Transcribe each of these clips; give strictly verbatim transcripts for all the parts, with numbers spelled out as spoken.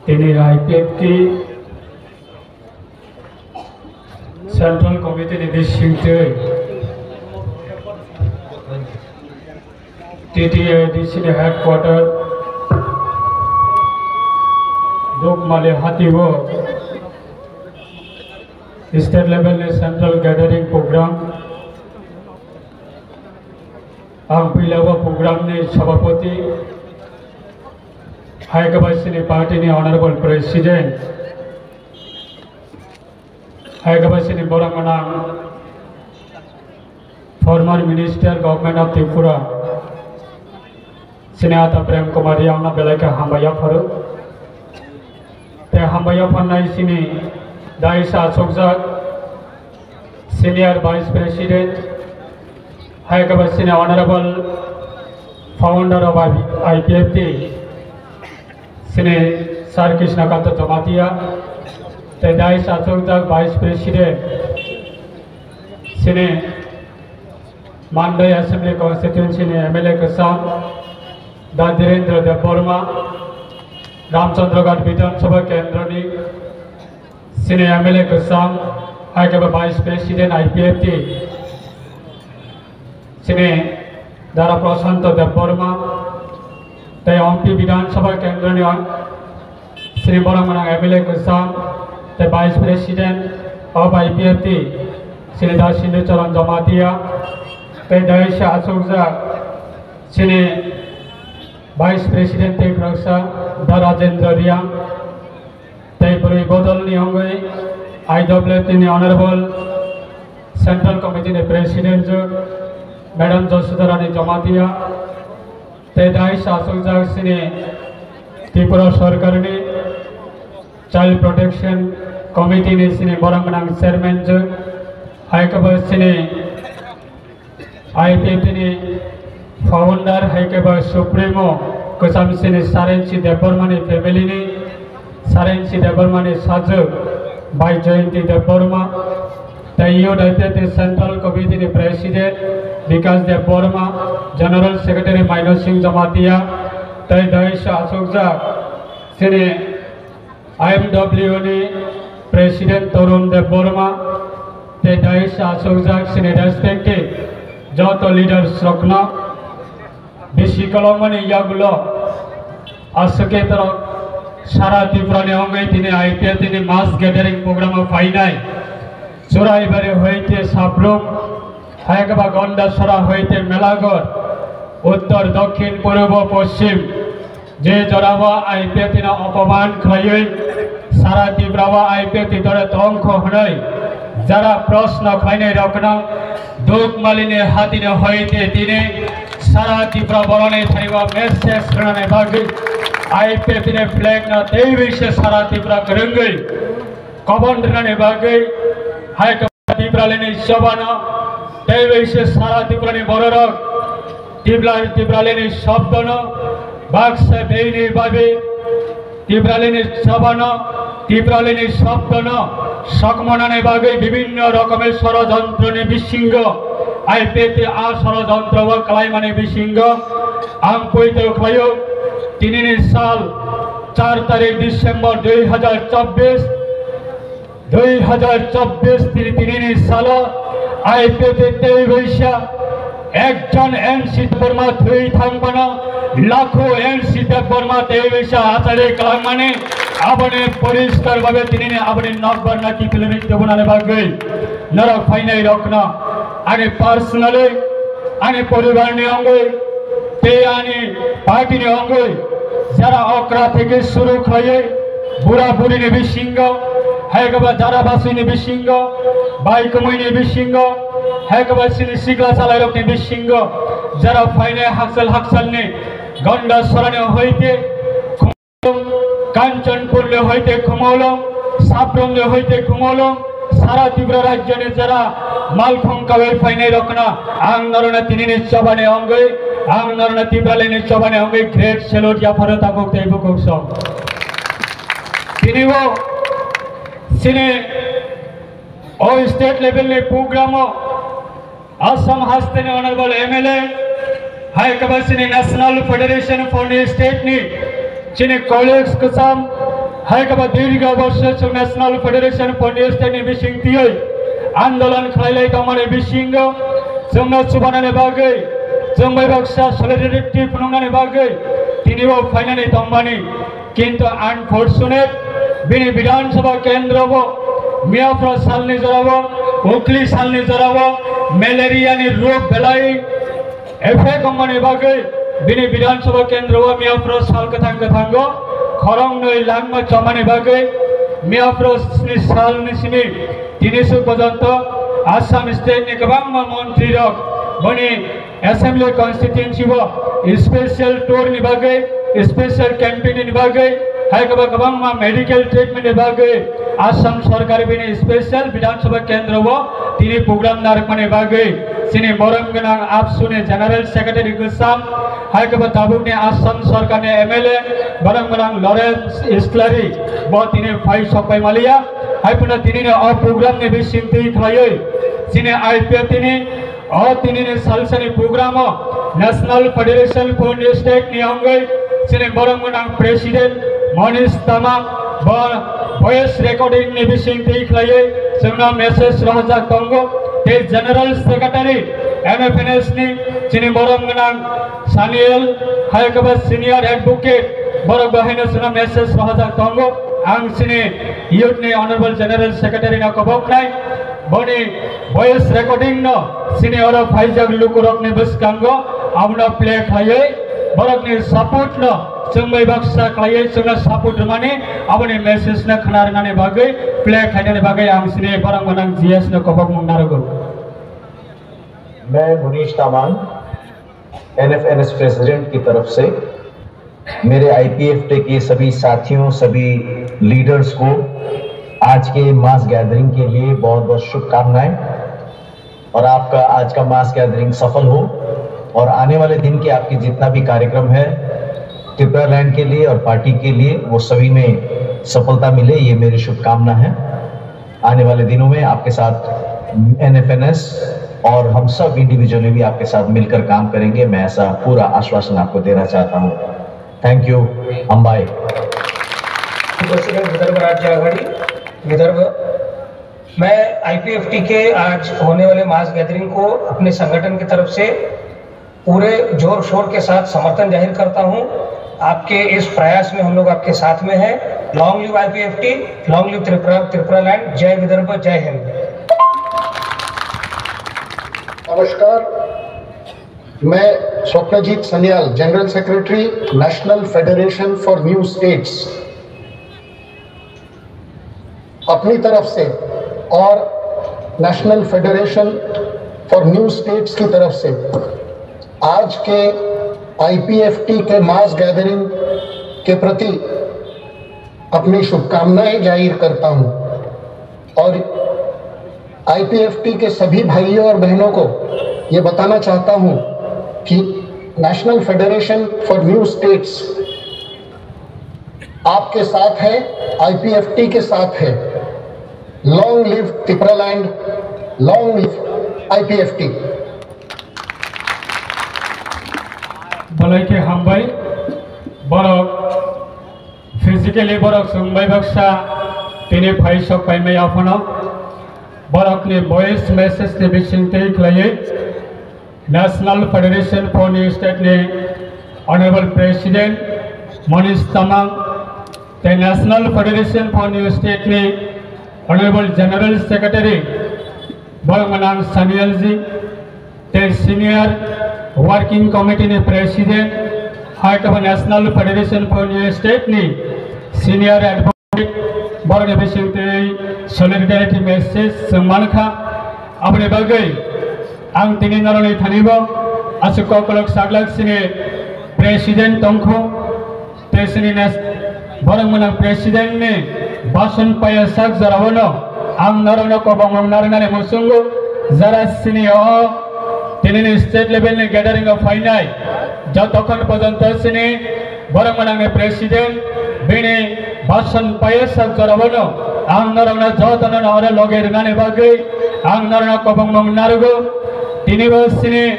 Tini I P F T Central Committee ni bisingtwi T T A D C ni headquarter Dukmali Hati o state level ni central gathering program. Ang puila o program ni sabhapati hai khe bai chini party ni honorable president, hai khe bai chini borok gwnang former minister government of Tripura, chini ata Prem Kumar Reang no belai khe hambai yapharo. Tei hambai yapharnai chini dais achukjak senior vice president, hai khe bai chini honorable founder of I P F T, chini Sir Krishna Kanta Jamatia, tei dais achukjak vice president, chini Mandai Assembly Constituency ni M L A kwcham Da Dhirendra Debbarma, Ramchandraghat Bidhan Sabha Kendra ni chini M L A kwcham, hai khe bo Vice President I P F T, chini Dara Prashanto Debbarma, tei Ompi Bidhan Sabha Kendra ni chini borok gwnang M L A kwcham tei Vice President of I P F T, chini Da Sindhu Charan Jamatia, tei dais achukjak chini Vice President tei khoroksa Da Rajendra Reang, tei bwrwi bodol ni wngwi I W F T ni Honorable Central Committee ni President Madam Josodharani Jamatia, tei dais achukjak chini Tripura Sarkar ni Child Protection Committee ni chini borok gwnang Chairman jwk, hai khe bo chini I P F T ni founder hai khe bo Supremo kwcham chini Sarensi Debbarma ni family ni, Sarensi Debbarma ni sajwk Bai Jayanti Debbarma, tei Youth I P F T Central Committee ni President Bikash Debbarma, General Secretary Maino Singh Jamatia, tei dais achukjak chini I M W ni President Tarun Debbarma, tei dais achukjak chini respected joto leaders rokno. Bisi kolokmani yagulo aswk khe borok sara Tripura ni wngwi tini I P F T ni mass gathering program o phainai. Churaibari hoite Sabrum, hai khe ba Gandachara hoite Melaghor, uttor, dokhin, purbo, poschim, je jorao I P F T no opoman khlaiwi sara Tripura o I P F T dole tongkho hwnwi jara proshno khlainai rokno Dukmali ni hati ni hoite tini sara Tripura boroni thani o message rwnani bagwi I P F T ni flag no teiwi se sara Tripura kwrwngwi kobon rwnani bagwi hai Tipralini chobano teiwi se sara Tiprani bororok Tipra-, Tipralini shobdono baksa beini babi Tipralini chobano, Tipralini shobdono sokmonani bagwi bibinno rokomer sorojontroni bisingo, I P F T a sorojontro o kalaimani bisingo ang poito khlaio. Tinini sal char tarik December dui hajar chobbish, dui hajar chobbish tini, tinini salo I P F T tei waisa ekjon N C Debbarma thwi thangphano lakho N C Debbarma tei waisa achari kwlangmani aboni poriskar babe tinini aboni nokbar naki pilini tebunani bagwi norok phainai rokno ani personally, ani poribarni wngwi, tei ani party ni wngwi jara okra theke suru khlaiwi bura buri ni bisingo, hai khe ba jara basui ni bisingo, bai kwmwi ni bisingo, hai khe ba chini sikla salai rok ni bisingo, jara phainai hakchal hakchal ni Gandachara ni hoite Kanchanpur ni hoite Khumulwng, Sabrum ni hoite Khumulwng, sara Tripura rajyo ni jara malkhung kawi phainai rokno ang norokno tinini chobani wngwi, ang norokno Tipralini chobani wngwi great salute yapharo tabuk tei bukhuk song. Tini o chini o state level ni program o Assam hasteni honorable M L A, hai khe ba chini National Federation for the State ni chini colleagues kwcham, Hai khe ba dirgho borsho chwng National Federation for New State ni bising twiwi andolon khlailai tongmani bisingo chwngno chubanani bagwi, chwng bai baksa solidarity phunuknani bagwi tini bo phainani tongmani. Kintu unfortunate, bini Bidhan Sabha kendro bo miyaphro salni jora bo, ukli salni jora bo malaria ni rog belai effect wngmani bagwi bini Bidhan Sabha kendro o miyaphro sal kwthang kwthango khoroknwi langma chomani bagwi miyaphro sni salni simi tini suk porjonto Assam state ni kwbangma montri rok boni assembly constituency o special tour ni bagwi, special campaign ni bagwi, hai khe ba kwbangma medical treatment ni bagwi Assam sorkar bini special Bidhan Sabha kendro o tini program narwkmani bagwi chini borom gwnang AAPSU ni General Secretary Gwsam, hai khe bo tabukni Assam sorkarni M L A borom gwnang Lawrence Isklari bo tini phai sok pai maliya. Hai phano tinini o program ni bising twi khlaiwi chini I P F T ni o tinini salsani program o National Federation for New State ni wngwi chini borom gwnang President Manish Tamang bo voice recording ni bising twi khlaiwi chwngno message rohorjak tongo. Tei General Secretary N F N S ni chini borom gwnang Saniel, hai khe ba Senior Advocate, borok bo haino chwngno message rohorjak tongo. Ang chini youth ni Honorable General Secretary no koboknai, boni voice recording no chini oro phaijak lukurokni bwskango abono play khlaiwi borokni support no chwng bai baksa khlaiwi chwngno support rwmani, aboni message no khna rwnani bagwi, play khlainani bagwi ang chini borok gwnang G S no kobokmung narwgo. मैं मुनीश तामांग, एनएफएनएस प्रेसिडेंट की तरफ से मेरे आईपीएफटी के सभी साथियों, सभी लीडर्स को आज के मास गैदरिंग के लिए बहुत बहुत शुभकामनाएं। और आपका आज का मास गैदरिंग सफल हो और आने वाले दिन के आपके जितना भी कार्यक्रम है त्रिपुरा लैंड के लिए और पार्टी के लिए, वो सभी में सफलता मिले, ये मेरी शुभकामना है। आने वाले दिनों में आपके साथ एनएफएनएस और हम सब इंडिविजुअली भी आपके साथ मिलकर काम करेंगे। मैं ऐसा पूरा आश्वासन आपको देना चाहता हूँ। Thank you. अंबाई। प्रेसिडेंट विदर्भ राज्य आघाड़ी, विदर्भ। मैं आईपीएफटी के आज होने वाले मास गैदरिंग को अपने संगठन की तरफ से पूरे जोर शोर के साथ समर्थन जाहिर करता हूं। आपके इस प्रयास में हम लोग आपके साथ में हैं। Long live IPFT, long live Tripura, Tripura land. जय विदर्भ, जय हिंद। नमस्कार, मैं Swapnajit Sanyal, general secretary, national federation for new states. अपनी तरफ से और national federation for new states की तरफ से आज के आईपीएफटी के मास गैदरिंग के प्रति अपनी शुभकामनाएं जाहिर करता हूं और आईपीएफटी के सभी भाइयों और बहनों को ये बताना चाहता हूं कि national federation for new states आपके साथ है, आईपीएफटी के साथ है। लॉन्ग लिव तिप्रालैंड, long live IPFT. Belai khe hambai, borok physically borok chwng bai baksa tini phai sok pai mai aphano borokni voice message ni bising twi khlaiwi National Federation for New State ni Honorable President Manish Tamang, tei National Federation for New State ni Honorable General Secretary Borok Manang Sanyal ji, tei Senior Working Committee ni President, hai khe bo National Federation for New State ni Senior Advocate, borokni bising twi solidarity message chwng mankha. Aboni bagwi ang tini norokni thani bo aswk kokolok saglak sini President tongkhu, tei sini nes-, borok mwnang President ni bason paya sak jorao no ang norokno kobongmung narwknani muchungo, jara sini o tinini state level ni gathering o phainai jotokhon porjonto sini borok mwnangni president bini bason payasa jorabano ang norokno jotono nahore loge rwnani bagwi ang norokno kobongmung narwgo. Tinibo chini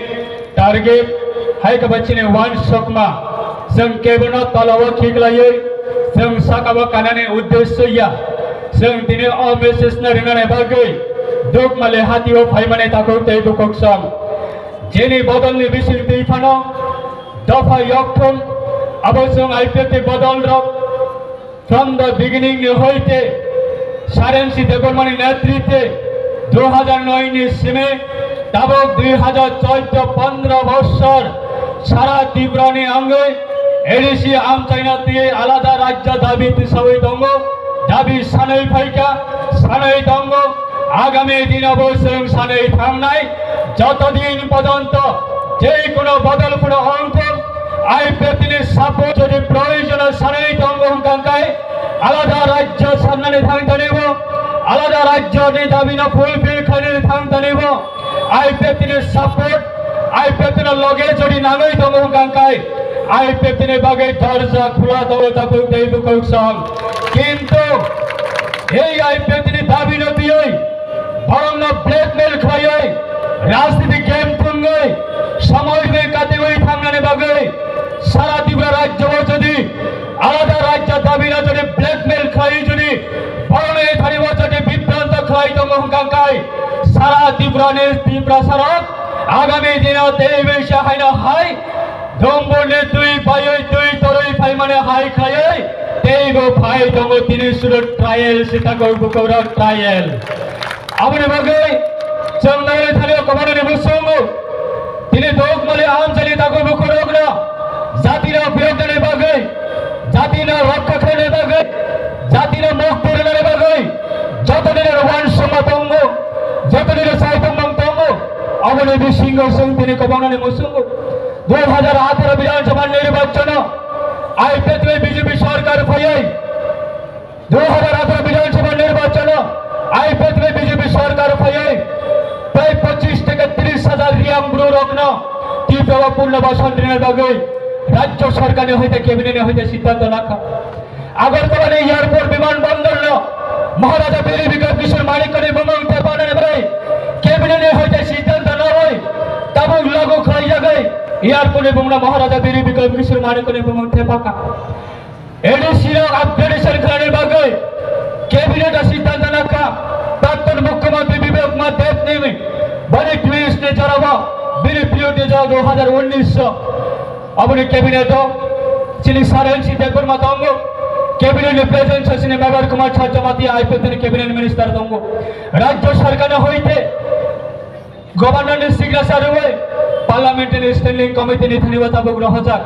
target hai khe bo chini wansukma, chwng kebono tolao khiklaiwi Chwng sakao kanani uddesyo ya. Chwng tini o message no rinani bagwi Dukmali hatio phaimani takhuk tei bukhuk song. Jeni bodolni bising twi phano dopha yokthum, abo chwng I P F T ni bodol rok from the beginning ni hoite Sarensi Debbarmani netritwe dui hajar noi ni simi tabuk dui hajar choddo pondro bossor sara Tripura ni angwi A D C amchaina twi alada rajya dabi tisawi tongo, dabi sanwi phaikha, sanwi tongo. Agami dino bo chwng sanwi thangnai, joto din pojonto je kono bodol kono ongthok, I P F T ni support jodi proyojon sanwi tongo hwnkha khe alada rajya sannani thang tanibo, alada rajya ni dabi no fulfill khainani thang tanibo, I P F T ni support, I P F T ni loge jodi nangwi tongo hwnkha khe I P F T ni bagwi dorja khula tongo takhuk tei bukhuk song. Kintu ei I P F T ni dabi no twiwi borokno blackmail khlaiwi rajniti game tungwi somoi bai katiwi thangnani bagwi sara Tripura rajyo o jodi alada rajya dabi no jodi blackmail khlaiwi jodi borokno ethani o jodi bibranto khlai tongo hwnkha khe sara Tripura ni Tiprasa rok agami dino tei bisa haino hai Dombor ni twi baywi twi torwi phaimani hai khlaiwi teibo phai tongo tini sudu trial sitako bukhuk rok trial. Aboni bagwi chwng nangni thani o kwmani ni bwsongo tini Dukmali amchali takhuk bukhuk rokno jati no phiyoknani bagwi, jati no rokha khlainani bagwi, jati no mukti rwnani bagwi joto ni no uansukma tongo, joto ni no saitok mang tongo. Aboni bisingo chwng tini kwbangma ni bwsongo dui hajar atharo Bidhan Sabha nirbachono I P F T bai B J P sorkar phaiwi, dui hajar atharo Bidhan Sabha nirbachono I P F T bai B J P sorkar phaiwi prai pochis theke tris hajar Riyang bru rokno Tripura o punno basan rina bagwi rajyo sorkar ni hoite cabinet ni hoite siddhanto nakha. Agartala ni airport biman bondor no Maharaja Bir Bikram Kishore Manikya ni bumung thepana ni bagwi cabinet ni hoite siddhanto nawi tabuk lagu khlai jagwi airport ni bumung no Maharaja Bir Bikram Kishore Manikya ni bumung thepaka. A D C rok upgradation khlainani bagwi cabinet o siddhanto nakha. Prakton Mukhyamantri Bibek Kumar Deb ni bani twist ni jorao bini period ni jorao dui hajar unnish o aboni cabinet o chini Sarensi Debbarma tongo, cabinet ni presence o chini Mevar Kumar Chajjamatia I P F T ni cabinet minister tongo, rajyo sarkar ni hoite Governor ni signature rwwi Parliamentary Standing Committee ni thani o tabuk rohorjak.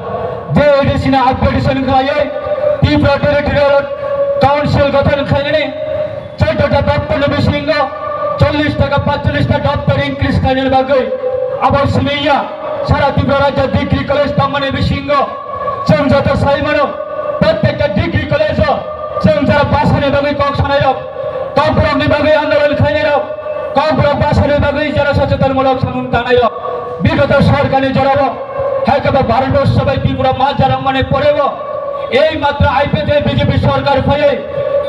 Je A D C ni upgradation khlaiwi Tripura Territorial Council gothon khlainani choddo ta doptor ni bisingo chollish ta ka panchollish ta doptor increase khlainani bagwi abo simi ya sara Tripura rajyo degree college tongmani bisingo chwng joto sai mano, prottekta degree college o chwng jara bhasha ni bagwi kok sanai rok, Kokborok ni bagwi andolon khlainai rok, Kokborok bhasha ni bagwi jara sochetonmulok samung tangnai rok. Bigoto sorkar ni jorao, hai khe bo Bharat borso bai Tripura ma jara mani porebo, ei matra I P F T B J P sorkar phaiwi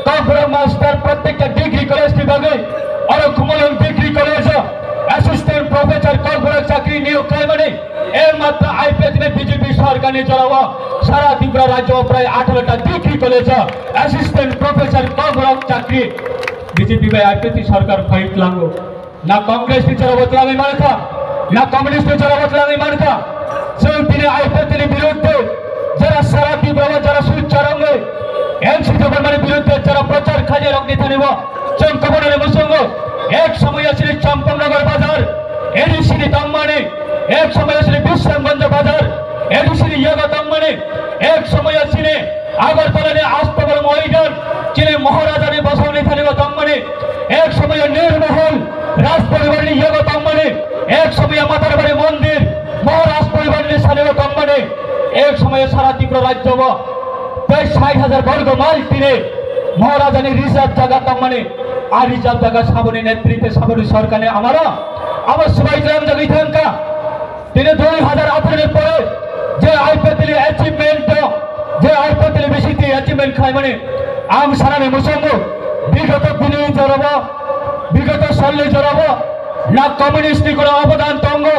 Kokborok master prottekta degree college ni bagwi oro Khumulwng degree college o assistant professor Kokborok chakri niyok khlaimani ei matra I P F T ni B J P sorkar ni jorao sara Tripura rajyo prai atharo ta degree college o assistant professor Kokborok chakri B J P bai I P F T sorkar phai tlango. Na Congress ni jorao bo tlangwi mankha, na Communist ni jorao bo tlangwi mankha. Chwng tini I P F T ni birudde jara sara Tripura o jara sut charangwi N C Debbarmani birudde jara prochar khainai rok ni thani bo chwng kwbangma ni bwsongo ek somoyo chini Champaknagar bazar A D C ni tongmani, ek somoyo chini Bisramganj bazar A D C ni yago tongmani, ek somoyo chini Agartala ni Astabal Moidan chini Maharaja ni bosong ni thani bo tongmani, ek somoyo Nirmohol Raj poribar ni yago tongmani, ek somoyo Matarbari Mondir Maharaj poribar ni sani bo tongmani, ek somoyo sara Tripura rajyo bo tei sait hajar borgo mile tini Maharaja ni reserve jaga tongmani, a reserve jaga saboni netritwe saboni sorkar ni amaro abo swbai tlangjagwi thangkha. Tini dui hajar atharo ni pore je I P F T ni achievement to, je I P F T ni bisingtwi achievement khlaimani ang sanani muchungo, bigoto dini jorabo, bigoto salni jorabo na communist ni kono obodan tongo,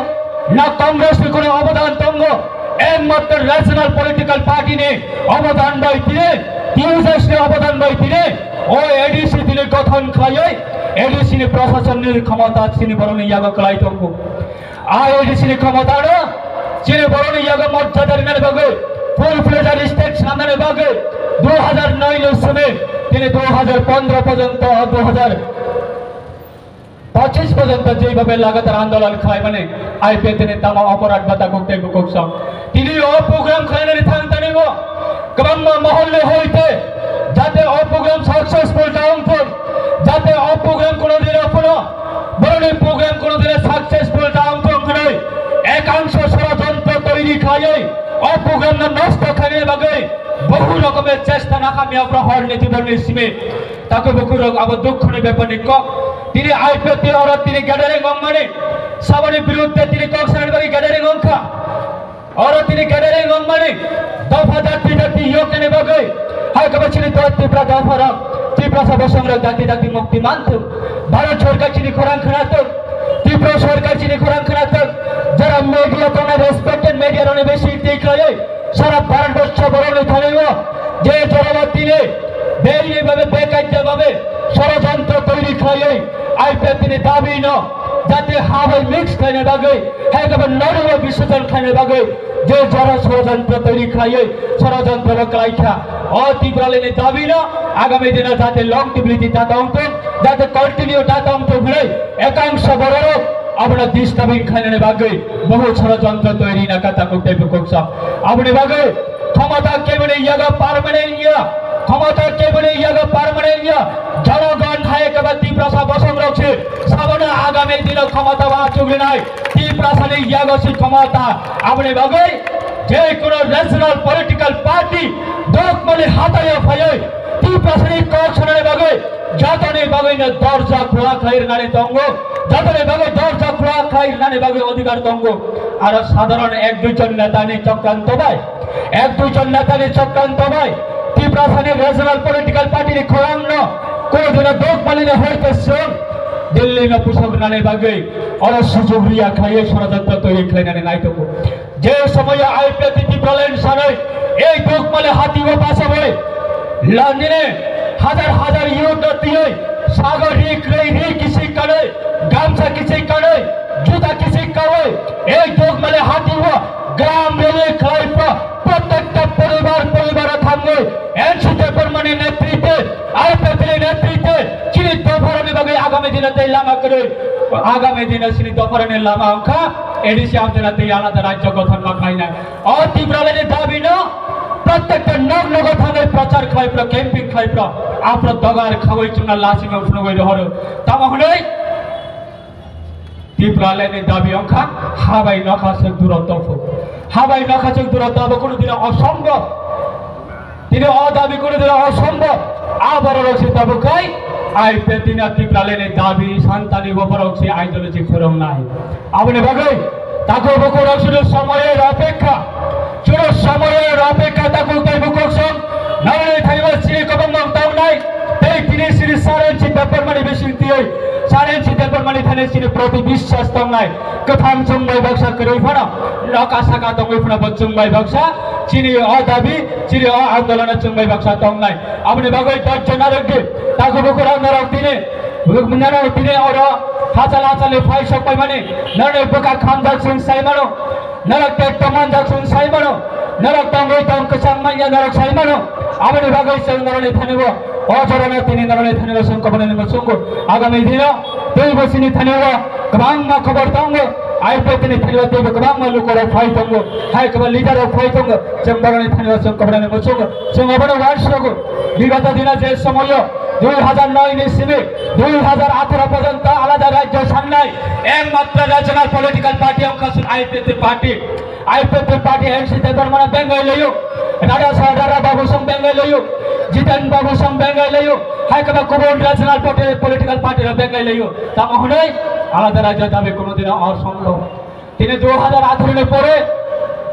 na Congress ni kono obodan tongo, ekmatro regional political party ni obodan bai tini Tejas ni obodan bai tini o A D C tini gothon khlaiwi A D C ni prasasonni khomota chini borokni yago kwlai tongo. A A D C ni khomotano chini borokni yago morjada rinani bagwi, full fledged state sanani bagwi dui hazar noi ni simi tini dui hazar pondro porjonto, dui hazar pochis porjonto jeibabe lagatar andolon khlaimani I P F T ni tamo oporad bata kok tei bukuksong. Tini o program khlainani thang tani bo kwbangma mohol ni hoite jate o program successful ta wngthung, jate o program kono dino phano boroni program kono dino successful ta wngthung hwnwi ekangsho sorojontro toiri khlaiwi o program no nosto khlainani bagwi bohu rokomer chesta nakhamya oro hor ni tibor ni simi. Takhuk bukhuk rok abo dukhu ni bepar ni kok. Tini I P F T oro tini gathering wngmani, saboni biruddhe tini kok sanani bagwi gathering wngkha. Oro tini gathering wngmani dopha dakti dakti yoknani bagwi hai khe chini dopha Tipra dopha rok, Tiprasa bosong rok dakti dakti mukti manthung. Bharat sorkar chini khorang khwnathung, Tripura sorkar chini khorang khwnathung. Jara media tongnai respected media rokni besi twi khlaiwi sara Bharat borsho borokni thani o je jorao tini beri babe bekaidya babe sorojontro toiri khlaiwi I P F T ni dabi no jate ha bai mix khlaina bagwi, hai khe norok bai bisojon khlaina bagwi je jora sorojontro toiri khlaiwi sorojontro bo khlai kha. O Tipralani dabi no agami dino jate longevity ta tongthung, jate continue ta tongthung hwnwi ekangsho bororok abono disturbing khlainani bagwi bohu sorojontro toiri na kata kok tei bukuksong. Aboni bagwi khomota keboni yago permanent ya, khomota keboni yago permanent ya. Jonogon hai khe ba Tiprasa bosong rok se sabono agami dino khomota o achuk rinai. Tiprasani yago se khomota. Aboni bagwi je kono regional political party dokmani hataio phaiwi Tiprasani kok sanani bagwi jotoni bagwi no dorja khula khlai rwnani tongo, jotoni bagwi dorja khula khlai rwnani bagwi odhikar tongo. Aro sadharon ek dui jon netani chokranto bai, ek dui jon netani chokranto bai Tiprasani regional political party ni khorang no kono dino dokmani no hoite chwng Delhi no pusok rwnani bagwi oro sujug riya khlaiwi sorojontro toiri khlainani nai tongo. Je somoyo I P F T Tipraland sanai ei dukmale hati o pasaboi landine hajar hajar youth no tiyoi sago ri kwrwi ri kisi kanai, gamsa kisi kanai, juta kisi kawai ei dukmale hati o gram rally khlai pro prottekta poribar poribar o thangwi N C Debbarmani netritwe, I P F T ni netritwe chini dopharokni bagwi agami dino tei lama kwrwi, agami dino chini dopharokni lama wngkha A D C amchara tei alada rajyo gothon ma khlainai. O Tipralani dabi no prottekta nok nogo thangwi prochar khlai pro, camping khlai pro, apro dogar khawi chwngno lasingno phunugwi rohoro. Tamo hwnwi Tipralani dabi wngkha habai nokha se durotto phu. Habai nokha se durotto abo kono dino osombob. Tini o dabi kono dino osombob. A bororok se tabuk khai I P F T ni Tipralani dabi santani bo borok se ideology phwrwngnai. Aboni bagwi takhuk bukhuk rok sudu somoyer opekha. Sudu somoyer opekha takhuk tei bukhuk song. Nangni thaiba chini kwbangma tongnai. Tei tini chini Sir N C Debbarmani bising tiyoi. Sir N C Debbarmani thani chini proti biswas tongnai. Kwthang chwng bai baksa kwrwi phano. Noka saka tongwi phano bo chwng bai baksa. Chini o dabi, chini o andolon chwng bai baksa tongnai. Aboni bagwi dojjo narwk di. Takhuk bukhuk rok norok tini. Nano tini oro hachal hachal ni phai sok paimani, nano bwkha khamjak chwng sai mano, norok tek tongmanjak chwng sai mano, norok tongwi tong kwchang manya norok sai mano, aboni bagwi chwng norokni thani o, o jorano tini norokni thani o chwng kobonani muchungo, agami dino tei bo chini thani o kwbangma khobor tongo, I P F T ni thani o teibo kwbangma lukurok phai tongo, hai kwbangma leader rok phai tongo, chwng borokni thani o chwng kobonani muchungo, chwng obono uansugo, bigoto dino je somoyo, dui hazar noi ni simi dui hazar atharo porjonto alada rajyo sangnai ekmatro regional political party wngkha chwng I P F T party. I P F T party N C Debbarmano bengai laio, Rada Sahadara Babu song bengai laio, Jiten Babu song bengai laio, hai khe ba kubun regional party, political party rok bengai laio. Tamo hwnwi alada rajyo dabi kono dino osombob. Tini dui hazar atharo ni pore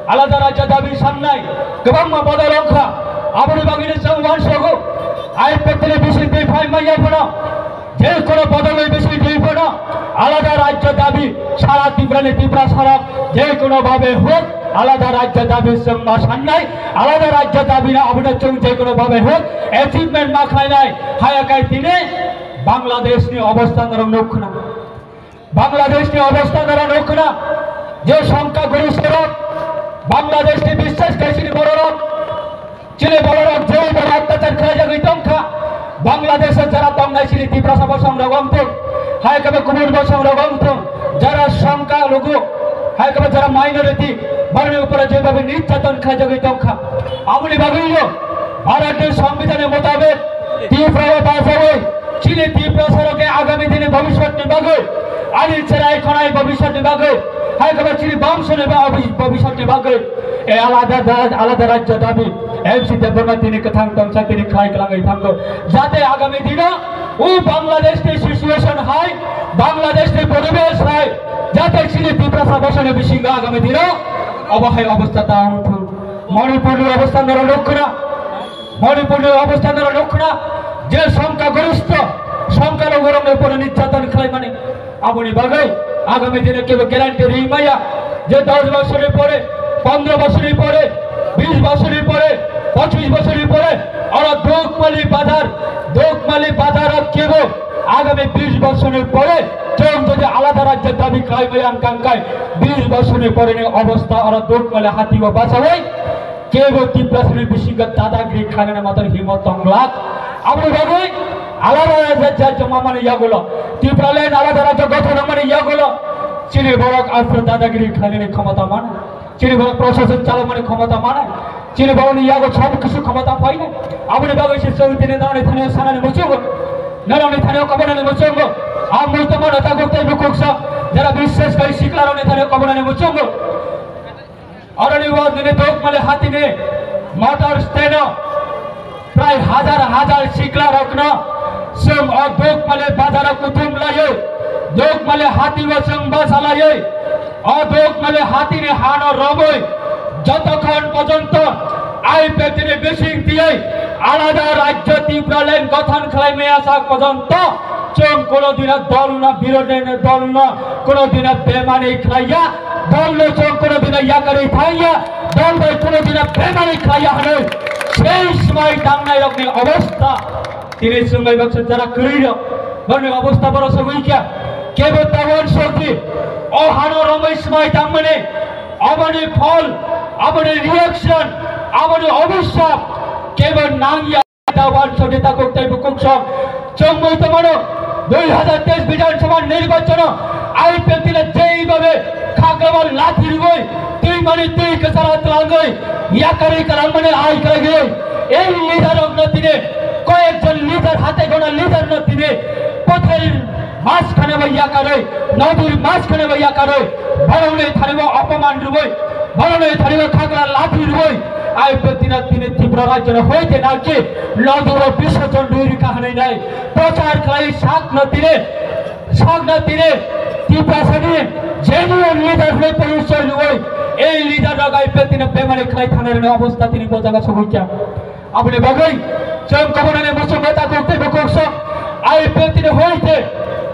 alada rajyo dabi sannai kwbangma bodol wngkha. Aboni bagwino chwng uansugo, I P F T ni bising twi phai manya phano, je kono bodol ni bising twi phano alada rajyo dabi sara Tripura ni Tiprasa rok je kono bhabe huk Alada rajya dabi chwng ma sannai, alada rajya dabi no abono chwng je kono bhabe hok achievement ma khlainai, haya kai tini Bangladesh ni obostha norok nuk khna. Bangladesh ni obostha norok nuk khna. Je songkha goristo rok, Bangladesh ni biswas khai chini borok rok, chini borok rok je boro attachar khlai jagwi tongkha. Bangladesh o jara tongnai chini Tiprasa bosong rok wngthung, hai khe kubun bosong rok wngthung, jara songkha lugu, hai khe jara minority, borokni upore je bhabe nirjaton khlai jagwi tongkha. Aboni bagwi no Bharat ni Songbidan ni motabek Tripura o bajawi chini Tiprasa rok ni agami dini bhabishyot ni bagwi, ani cherai khonai bhabishyot ni bagwi, hai khe chini bongso ni ba-, bhabishyot ni bagwi, e alada da-, alada rajya dabi M C Debbarma tini kwthang tongsa tini khlai kwlangwi thango. Jate agami dino o Bangladesh ni situation hai, Bangladesh ni poribesh hai, jate chini Tiprasa bosong ni bisingo agami dino obo hai obostha ta wngthung. Manipur ni obostha norok nuk khna. Manipur ni obostha norok nuk khna, je songkha goristo, songkha logurok ni upore nirjaton khlaimani. Aboni bagwi agami dino kebo guarantee ri maya, je dos bosor ni pore, pondro bosor ni pore, bis bosor ni pore, pochis bosor ni pore, oro Dukmali bazar, Dukmali bazar o kebo agami bis bosor ni pore, chwng jodi alada rajya dabi khlai maya wngkha hwnkhe, bis bosor ni pore ni obostha oro Dukmali hati o bachawi, kebo Tiprasani bisingo dadagiri khlainani motor himot tongglak. Aboni bagwi alada rajya joma mani yagulo, Tipraland alada rajya gothon wngmani yagulo, chini borok aswk dadagiri khlainani khomota mano, chini borok prosason chalokmani khomota mano, chini borokni yago sob kisu khomota phainai. Aboni bagwi se chwng tini norokni thani sanani muchungo, norokni thani kobornani muchungo, ang muitu mano tabuk tei bukhuk sa, jara bishes bai siklarokni thani kobornani muchungo. Aroni o nini Dukmali hatini motor stand o prai hajar hajar sikla rokno chwng o Dukmali bazar o kuthum laiwi, Dukmali hati o chwng basa laiwi, o Dukmali hatini hano romwi jotokhon pojonto I P F T ni bising tiyai alada rajya Tipraland gothon khlai maya sak pojonto chwng kono dina dol no birodhi ni dol no kono dina bemani khlaiya. Dol no chwng kono dina yakarwi thangya, dol bai kono dina bemani khlaiya hwnwi sei swmai tangnairokni obostha. Tini chwng bai baksa jara kwrwirok, borokni obostha borok sogwi kha. Kebo ta uansukdi, o hano romwi swmai tangmani, aboni phol, aboni reaction, aboni obhisap kebo nangya. Dawan sodi takuk tei bukuk song. Chwng mui tongmano dui hazar teis Bidhan Sabha nirbachono I P F T le jei babe khaklama lathi rwui twi mani twi kwchara twlangwi yakarwi kwlangmani ai kwlaigwi ei leader rokno tini koyekjon leader hatai gona leader no tini pothai Mas khane bai yakarwi, nodur mas khane bai yakarwi, borokni thani bo apaman rwui, borokni thani bo khakla lathi rwui, I P F T no tini Tripura rajyo no hoite naki, nodur o bisorjon rwui rikha hwnwi nai, prochar khlai sak no tini, sak no tini, Tiprasani genuine leader hwnwi porichoy rwui, ei leader rok I P F T no bemari khlai thangnai rwni obostha tini bo jaga sogwi kha. Aboni bagwi chwng kobornani muchungo takuk tei bukuk song I P F T ni hoite,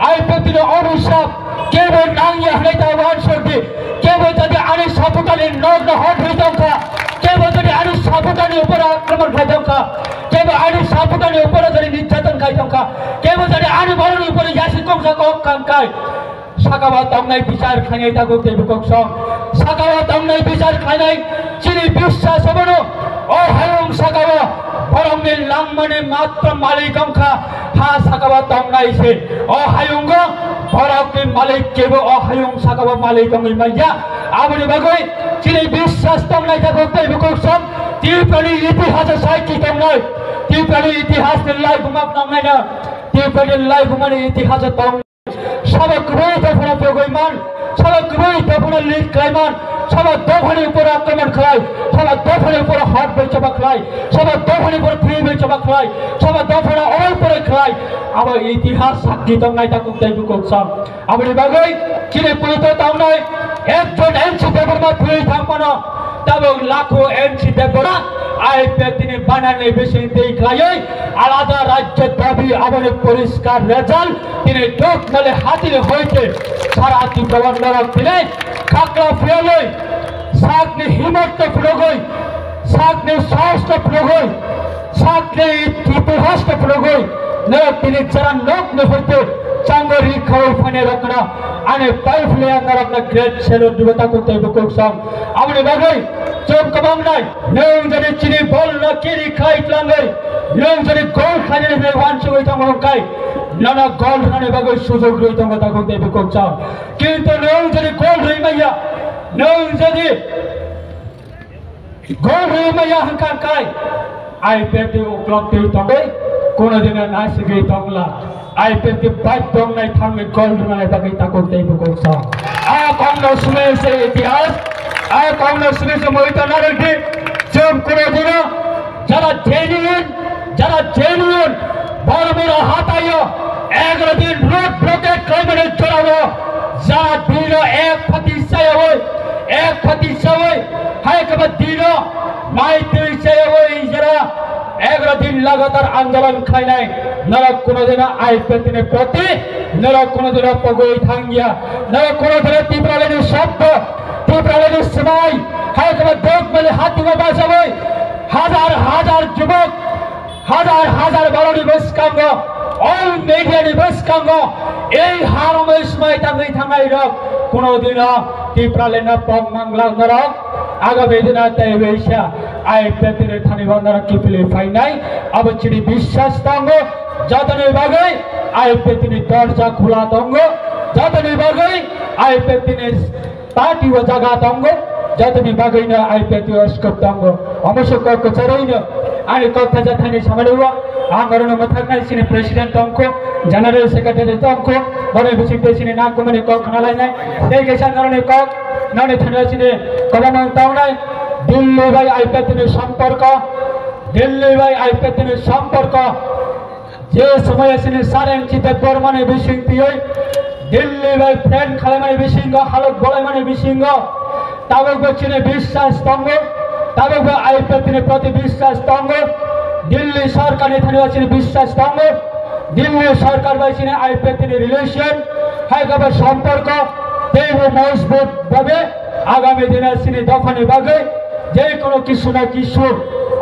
I P F T ni onisap kebo nangya hwnwi ta uansukdi, kebo jodi ani saputani nokno hor hwnwi tongkha, kebo jodi ani saputani upor akromon khai tongkha, kebo ani saputani upor jodi nirjaton khai tongkha, kebo jodi ani borokni upor yasi kongsa kok kangkai, Sakao tongnai bichar khainai tabuk tei bukuk song. Sakao tongnai bichar khainai chini biswas abono. O hayung sakao borokni langmani matro malik wngkha. Ha sakao tongnai se. O hayungo borokni malik kebo o hayung sakao malik wngwi manya. Aboni bagwi chini biswas tongnai tabuk tei bukuk song. Tiprani itihasa saiki tongnai. Tiprani itihasni lai bumak nangnaina. Tiprani lai bumani itihasa tong. Sabo kwrwi dophano pogwi man, sabo kwrwi dophano lead khlai man, sabo dophani upor akromon khlai, sabo dophani upor hot bai choba khlai, sabo dophani upor thwi bai choba khlai, sabo dophano orai porai khlai. Abo itihas sakki tongnai takuk tei bukuk song. Aboni bagwi chini puito tongnai ekjon N C Debbarma thwi thangmano, tabuk lakho N C Debbarma I P F T ni banner ni bising twi khlaiwi alada rajya dabi aboni poriskar result. Tini duk nale hatini hoite sara Tripura norok tini khakla phiyaloi Sakni himmat no phunugwi, sakni sahas no phunugwi, sakni itihas no phunugwi, no tini jara nok no hoite chango ri khawi phane rokna, ani pai phule ang narokna great salute dibo takhuk tei bukhuk song. Aboni bagwi chwng kwbang nai, nwng jodi chini bol no kiri khai tlangwi, nwng jodi gol khainani bagwi wansugwi tongo wngkhai, nono gol rwnani bagwi sujok rwi tongo takhuk tei bukhuk song. Kintu nwng jodi gol rwi maya, nwng jodi gol rwi maya hwnkha kai, I P F T uklok twi tongwi, kono dino nasigwi tongla. I P F T bai tongnai thangwi gol rwnai bagwi takhuk tei bukhuk song. A kokno sumui se itihas, a kokno sumui se moito narwkdi, chwng kono dino jara genuine, jara genuine, Bormura hataio egaro din road blockade khlaimani jorao jara dino ek phati sayawi, ek phati sawi, hai khe ba dino mai twi sayawi jara egaro din lagatar andolon khlainai, norok kono dino I P F T ni proti, norok kono dino pogwi thangya, norok kono dino Tipralani sabdo, Tipralani swmai, hai khe ba Dokmali hatingo bachawi hajar hajar jubok, hajar hajar borokni bwskango, all media ni bwskango, ei harongwi swmai tangwi thangnai rok, kono dino Tipraland no pok manglak norok, agami dino tei waisa I P F T ni thani bo norok kiphilwi phainai, abo chini biswas tongo, jotoni bagwi I P F T ni dorja khula tongo, jotoni bagwi I P F T ni party o jaga tongo, jotoni bagwino I P F T o scope tongo. Omo se kok kwcharwino ani kok thaisa thani samani o ang orono mwthaknai chini president tongkho, general secretary tongkho, boni bisingtwi chini nangkukmani kok khnalainai. Tei kaisa noroni kok, noni thani chini kwbangma tongnai, Delhi bai I P F T ni somporko, Delhi bai I P F T ni somporko. Je somoyo chini Sareng Chitokbarmani bising tiyoi Delhi bai friend khalaimani bisingo, halok bolaimani bisingo, tabukbo chini biswas tongo, tabukbo I P F T ni proti biswas tongo, Delhi sarkarni thani chini biswas tongo, Delhi sarkar bai chini I P F T ni relation, hai khe bo somporko teibo mojbut bhabe agami dino chini dophani bagwi je kono kisu na kisu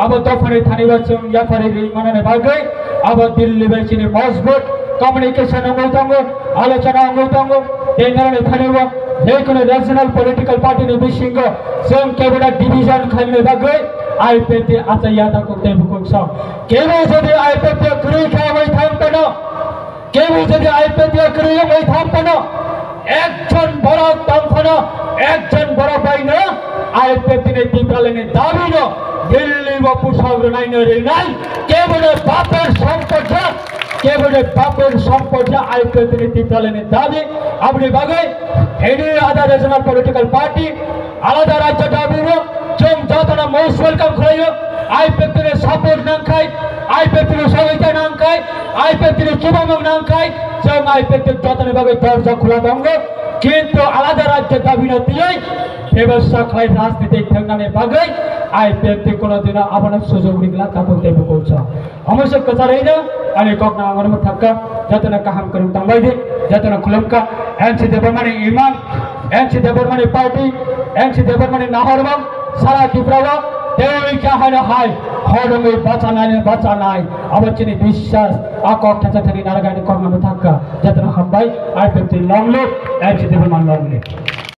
abo dophani thani bo chwng yapharwi rwi manani bagwi abo Delhi bai chini mojbut communication wngwi tongo, alochona wngwi tongo. Tei noroni thani bo je kono regional political party ni bisingo chwng keboda division khaimani bagwi I P F T achaiya takhuk tei bukhuk song. Kebo jodi I P F T kwrwi kha wngwi thang phano, Kebo jodi I P F T o kwrwi wngwi thang phano, ekjon borok tong phano, ekjon borok bai no I P F T ni Tipralani dabi no Delhi o pusok rwnai no rwnai, kebo no bapor sompotya, kebo no bapor sompotya I P F T ni Tipralani dabi, aboni bagwi any other regional political party, Alada rajya dabi o chwng jotono most welcome khlaio. I P F T ni support nangkhai, I P F T ni sahayta nangkhai, I P F T ni chubamung nangkhai, chwng I P F T jotoni bagwi dorja khula tongo. Kintu alada rajya dabi no tiyoi bebasta khlai rajniti thengnani bagwi I P F T kono dino abono sujog rigla takhuk tei bukhuk song. Omo se kwcharwino ani kokno ang oro thangkha, jotono kaham kwrwng tongbai di, jotono khulumkha, N C Debbarmani imang, N C Debbarmani party, N C Debbarmani naharmang, sara Tripura o, tei kya haino hai, hodongwi bachanai, bachanai, abo chini biswas, a kok thacha thani naragani kokno thangkha, jotono hambai, I P F T long live, N C Debbarma long live.